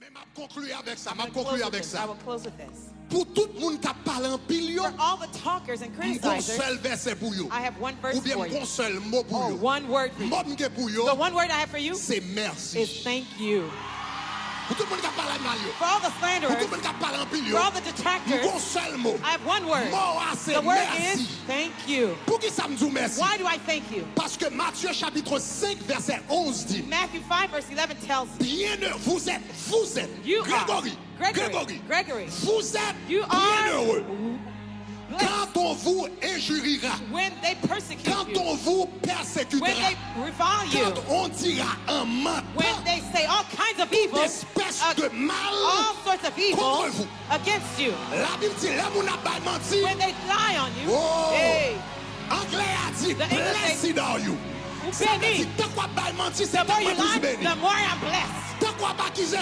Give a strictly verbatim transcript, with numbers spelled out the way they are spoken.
Men m ap konkli avèk sa, I'm m ap gonna close konkli with avèk this. sa. I will close with this. Pou tout moun k ap pale anpil yo, For all the talkers and m gon criticizers, sèl vèsè pou yo. I have one verse Oubyen for m gon you. Sèl mo pou Or yo. one word for you. Mo m gen pou yo, The one word I have for you se mèsi. is thank you. Pou tout moun k ap pale mal yo. For all the Pou slanderers, tout moun k ap pale anpil yo. for all the detractors, M gon sèl mo. I have one word. Mo a se The word mèsi. Is thank you. Poukisa m di w mèsi? Why do I thank you? Paske Matye chapit senk vèsè onz di, Matthew five verse eleven tells you, Byenere, vous êtes, vous êtes, you Grégory, are Gregory. Grégory, Gregory. Vous êtes You are bienheureux blessed quand on vous injuriera, when they persecute quand you, on vous persécutera, when they revile you, quand on dira en mentant when they say all kinds of evil, espèce de mal all sorts of evil contre vous. Against you. La Bib di, lè moun ap bay manti, When they lie on you, oh, hey, Anglè a di, The English say, "Blessed are you." "Ou Sa vle beni." Di, tank w ap bay manti, se The more tank you mwen plis lie, beni. The more I'm blessed. Tank w ap akize,